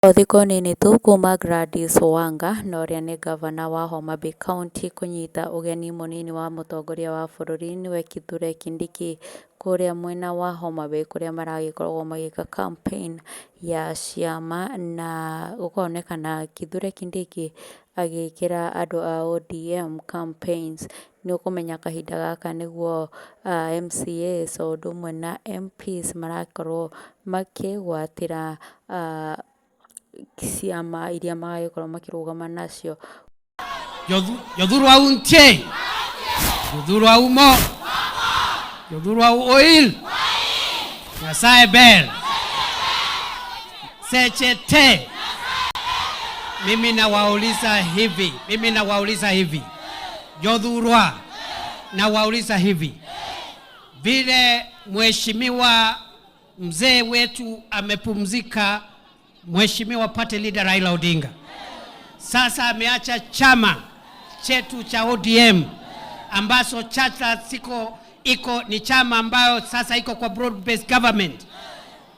O thikũ nini tu kuma Gladys Wanga na ũrĩa nĩ ngavana wa Homabay County kũnyita ũgeni mũnini wa mũtongoria wa bũrũri nĩwe Kithure Kindiki kũrĩa mwena wa Homabay kũrĩa maragĩkoragwo magĩka campaign ya ciama na gũkonekana Kithure Kindiki agĩkĩra andũ a ODM campaigns. Nĩ ũkũmenya kahinda gaka nĩguo MCAs o ũndũ ũmwe na MPs marakorwo makĩgwatĩra ciama iria magagĩkorwo makĩrũgama nacio. Jothurwa untie, jothurwa umo, jothurwa oil, Nyasaye ber, seche te. Mimi nawauliza hivi, mimi nawauliza hivi, jothurwa, nawauliza hivi, vile mheshimiwa mzee wetu amepumzika, mheshimiwa party leader Raila Odinga, sasa ameacha chama chetu cha ODM ambacho chacha siko iko ni chama ambayo sasa iko kwa broad based government.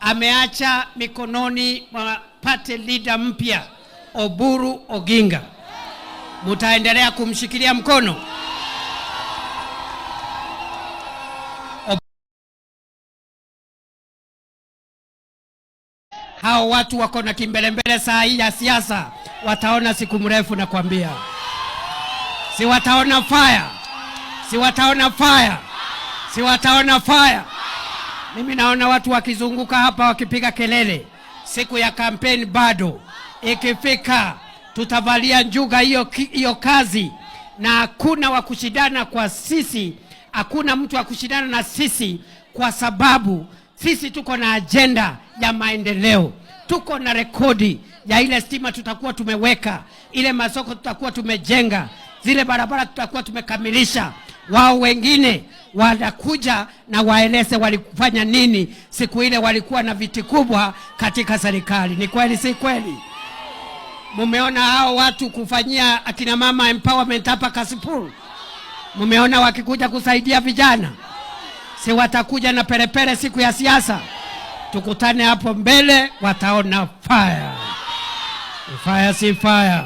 Ameacha mikononi mwa party leader mpya Oburu Oginga. Mutaendelea kumshikilia mkono? Hao watu wako na kimbelembele saa hii ya siasa, wataona siku mrefu, nakwambia. Si wataona fire, si wataona fire, si wataona fire. Mimi naona watu wakizunguka hapa wakipiga kelele, siku ya kampeni bado ikifika, tutavalia njuga hiyo kazi, na hakuna wa kushindana kwa sisi, hakuna mtu wa kushindana na sisi, kwa sababu sisi tuko na ajenda ya maendeleo, tuko na rekodi ya ile stima tutakuwa tumeweka, ile masoko tutakuwa tumejenga, zile barabara tutakuwa tumekamilisha. Wao wengine watakuja na waeleze walifanya nini siku ile walikuwa na viti kubwa katika serikali. Ni kweli si kweli? Mumeona hao watu kufanyia akina mama empowerment hapa Kasipul? Mumeona wakikuja kusaidia vijana? Si watakuja na perepere siku ya siasa? Tukutane hapo mbele, wataona fire. Fire si fire,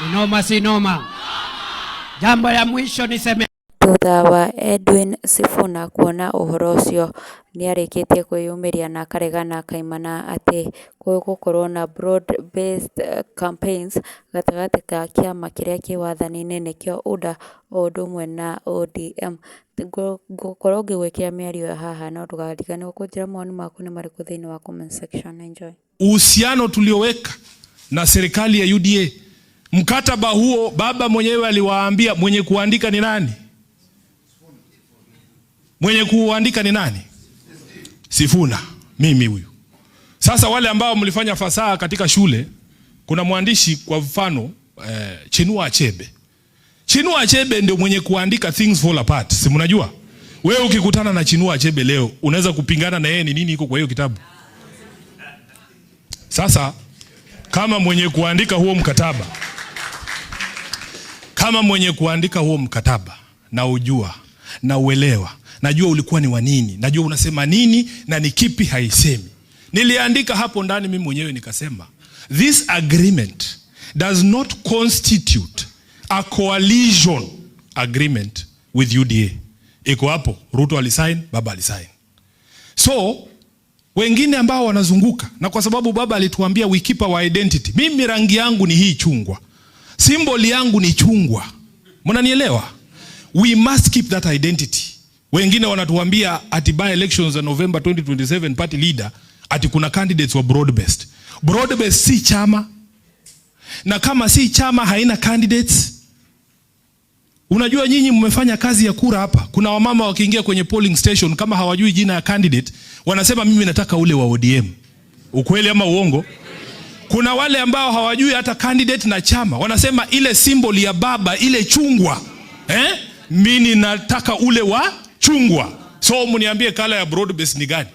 ni noma si noma. Jambo la mwisho niseme Thutha wa Edwin Sifuna kuona ũhoro ũcio nĩarĩkĩtie kwĩyumĩria na akaregana kaimana atĩ gũgũkorwo na broad based campaigns gatagatĩ ka kĩama kĩrĩa kĩ wathani-inĩ nĩkĩo UDA o ũndũ ũmwe na ODM. Ngũkorwo ngĩgwĩkĩra mĩario haha no ndũgariganĩrwo kũnjĩra mawoni maku nĩ marĩkũ thĩinĩ wa comment section. Enjoy. Uhusiano tulioweka na serikali ya UDA, mkataba huo baba mwenyewe aliwaambia mwenye kuandika ni nani? Mwenye kuandika ni nani? Sifuna, mimi huyu. Sasa wale ambao mlifanya fasaha katika shule, kuna mwandishi kwa mfano Chinua Achebe. Chinua Achebe ndio mwenye kuandika Things Fall Apart. Si mnajua? Wewe ukikutana na Chinua Achebe leo, unaweza kupingana na yeye ni nini iko kwa hiyo kitabu? Sasa kama mwenye kuandika huo mkataba, kama mwenye kuandika huo mkataba na ujua na uelewa, najua ulikuwa ni wa nini, najua unasema nini na ni kipi haisemi. Niliandika hapo ndani mimi mwenyewe nikasema, this agreement does not constitute a coalition agreement with UDA. Iko hapo, Ruto alisign, baba alisign. So wengine ambao wanazunguka, na kwa sababu baba alituambia we keep our identity. Mimi rangi yangu ni hii chungwa, symbol yangu ni chungwa, mnanielewa? We must keep that identity. Wengine wanatuambia ati by elections za November 2027 party leader ati kuna candidates wa broad based. Broad based si chama, na kama si chama haina candidates. Unajua nyinyi mmefanya kazi ya kura hapa. Kuna wamama wakiingia kwenye polling station kama hawajui jina ya candidate, wanasema mimi nataka ule wa ODM. Ukweli ama uongo? Kuna wale ambao hawajui hata candidate na chama, wanasema ile symbol ya baba ile chungwa, eh? Mimi nataka ule wa chungwa. So mniambie color ya broad base ni gani?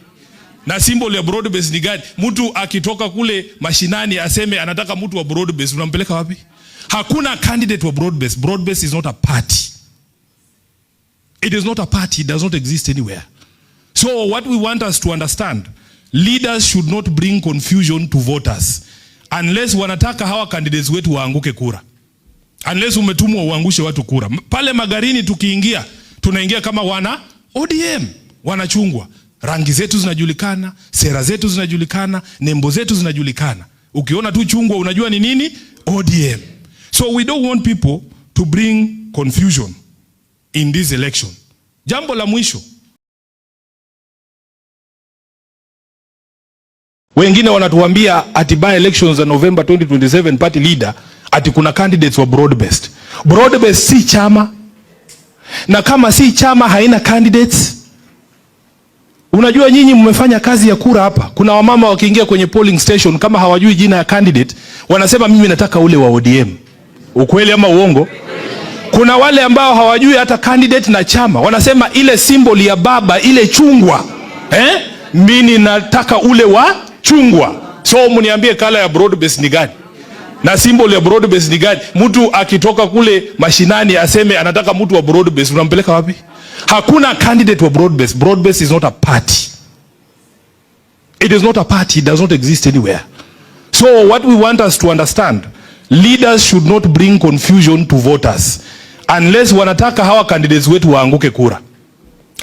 Na symbol ya broad base ni gani? Mtu akitoka kule mashinani aseme anataka mtu wa broad base, unampeleka wapi? Hakuna candidate wa broad base. Broad base is not a party. It is not a party. It does not exist anywhere. So what we want us to understand, leaders should not bring confusion to voters. Unless wanataka hawa candidates wetu waanguke kura. Unless umetumwa uangushe watu kura. Pale Magarini tukiingia, tunaingia kama wana ODM, wanachungwa. Rangi zetu zinajulikana, sera zetu zinajulikana, nembo zetu zinajulikana. Ukiona tu chungwa unajua ni nini? ODM. So we don't want people to bring confusion in this election. Jambo la mwisho, wengine wanatuambia ati by elections za November 2027 party leader ati kuna candidates wa broad based. Broad based si chama, na kama si chama haina candidates. Unajua nyinyi mmefanya kazi ya kura hapa. Kuna wamama wakiingia kwenye polling station kama hawajui jina ya candidate wanasema mimi nataka ule wa ODM. Ukweli ama uongo? Kuna wale ambao hawajui hata candidate na chama, wanasema ile symbol ya baba, ile chungwa, eh? Mimi nataka ule wa chungwa. So mniambie color ya broad base ni gani? Na symbol ya broad base ni gani? Mtu akitoka kule mashinani aseme anataka mtu wa broad base, unampeleka wapi? Hakuna candidate wa broad base. Broad base is not a party. It is not a party. It does not exist anywhere. So what we want us to understand, leaders should not bring confusion to voters. Unless wanataka hawa candidates wetu waanguke kura.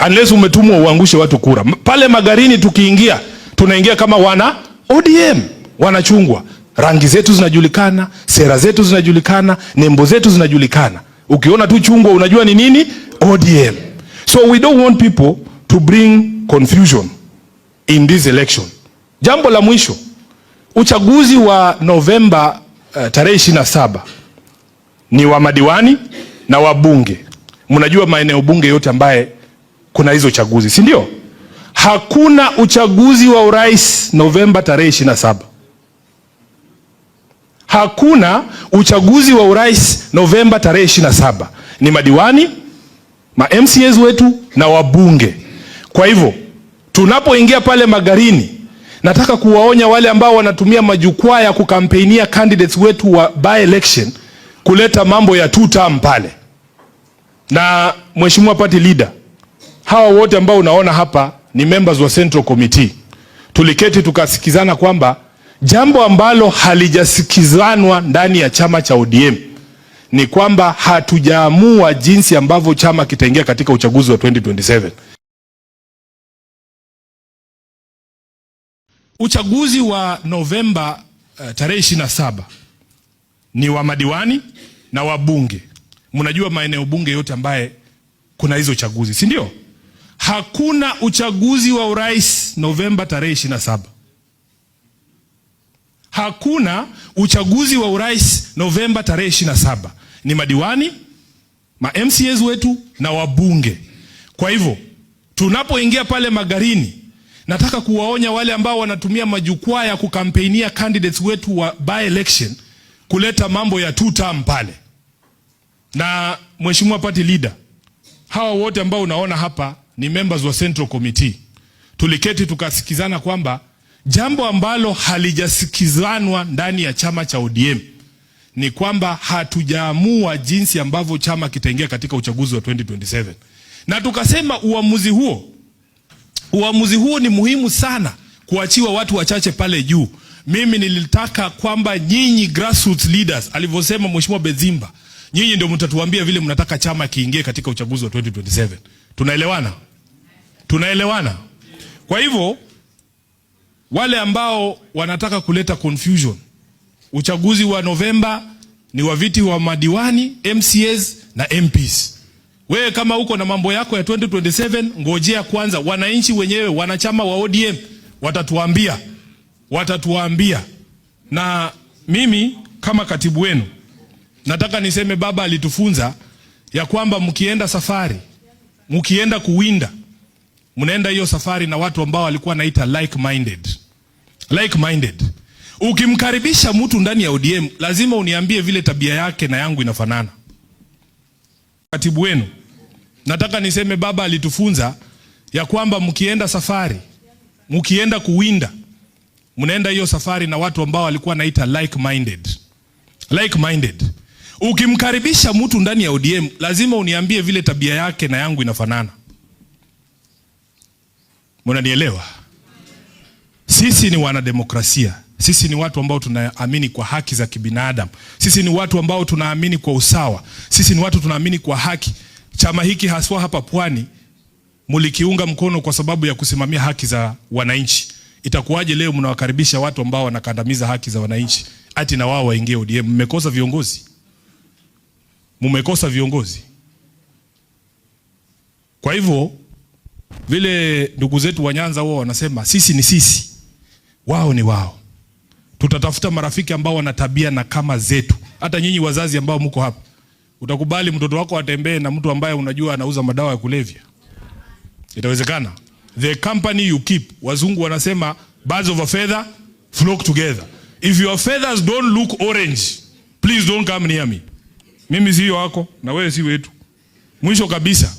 Unless umetumwa uangushe watu kura. Pale Magarini tukiingia, tunaingia kama wana ODM, wanachungwa. Rangi zetu zinajulikana, sera zetu zinajulikana, nembo zetu zinajulikana. Ukiona tu chungwa unajua ni nini? ODM. So we don't want people to bring confusion in this election. Jambo la mwisho, uchaguzi wa Novemba tarehe 27 ni wa madiwani na wabunge. Mnajua maeneo bunge yote ambaye kuna hizo chaguzi, si ndio? Hakuna uchaguzi wa urais Novemba tarehe 27. Hakuna uchaguzi wa urais Novemba tarehe 27. Ni madiwani, ma MCAs wetu na wabunge. Kwa hivyo tunapoingia pale Magarini, nataka kuwaonya wale ambao wanatumia majukwaa ya kukampeinia candidates wetu wa by election kuleta mambo ya two term pale. Na Mheshimiwa Party Leader, hawa wote ambao unaona hapa ni members wa Central Committee. Tuliketi tukasikizana kwamba jambo ambalo halijasikizanwa ndani ya chama cha ODM ni kwamba hatujaamua jinsi ambavyo chama kitaingia katika uchaguzi wa 2027. Uchaguzi wa Novemba tarehe 27 ni wa madiwani na wabunge. Mnajua maeneo bunge yote ambaye kuna hizo chaguzi, si ndio? Hakuna uchaguzi wa urais Novemba tarehe 27. Hakuna uchaguzi wa urais Novemba tarehe 27. Ni madiwani, ma MCAs wetu na wabunge. Kwa hivyo tunapoingia pale Magarini, nataka kuwaonya wale ambao wanatumia majukwaa ya kukampeinia candidates wetu wa by election kuleta mambo ya two term pale. Na Mheshimiwa Party Leader, hawa wote ambao unaona hapa ni members wa Central Committee. Tuliketi tukasikizana kwamba jambo ambalo halijasikizanwa ndani ya chama cha ODM ni kwamba hatujaamua jinsi ambavyo chama kitaingia katika uchaguzi wa 2027. Na tukasema uamuzi huo ni muhimu sana kuachiwa watu wachache pale juu. Mimi nilitaka kwamba nyinyi grassroots leaders, alivyosema Mheshimiwa Bezimba, nyinyi ndio mtatuambia vile mnataka chama kiingie katika uchaguzi wa 2027. Tunaelewana? Tunaelewana? Kwa hivyo wale ambao wanataka kuleta confusion, uchaguzi wa Novemba ni wa viti wa madiwani, MCAs na MPs. Wewe kama uko na mambo yako ya 2027, ngojea kwanza wananchi wenyewe, wanachama wa ODM watatuambia, watatuambia. Na mimi kama katibu wenu nataka niseme, baba alitufunza ya kwamba mkienda safari, mkienda kuwinda, mnaenda hiyo safari na watu ambao walikuwa naita like minded. Like minded. Ukimkaribisha mtu ndani ya ODM lazima uniambie vile tabia yake na yangu inafanana. Katibu wenu nataka niseme, baba alitufunza ya kwamba mkienda safari, mkienda kuwinda, mnaenda hiyo safari na watu ambao walikuwa naita like minded. Like minded. Ukimkaribisha mtu ndani ya ODM lazima uniambie vile tabia yake na yangu inafanana. Mnanielewa? Sisi ni wanademokrasia. Sisi ni watu ambao tunaamini kwa haki za kibinadamu. Sisi ni watu ambao tunaamini kwa usawa. Sisi ni watu tunaamini kwa haki. Chama hiki haswa hapa Pwani mulikiunga mkono kwa sababu ya kusimamia haki za wananchi. Itakuwaje leo mnawakaribisha watu ambao wanakandamiza haki za wananchi ati na wao waingie ODM? Mmekosa viongozi, mmekosa viongozi. Kwa hivyo vile ndugu zetu wa Nyanza wao wanasema sisi ni sisi, wao ni wao. Tutatafuta marafiki ambao wana tabia na kama zetu. Hata nyinyi wazazi ambao mko hapa, utakubali mtoto wako atembee na mtu ambaye unajua anauza madawa ya kulevya? Itawezekana? The company you keep. Wazungu wanasema birds of a feather flock together. If your feathers don't look orange, please don't come near me. Mimi si wako na wewe si wetu. Mwisho kabisa,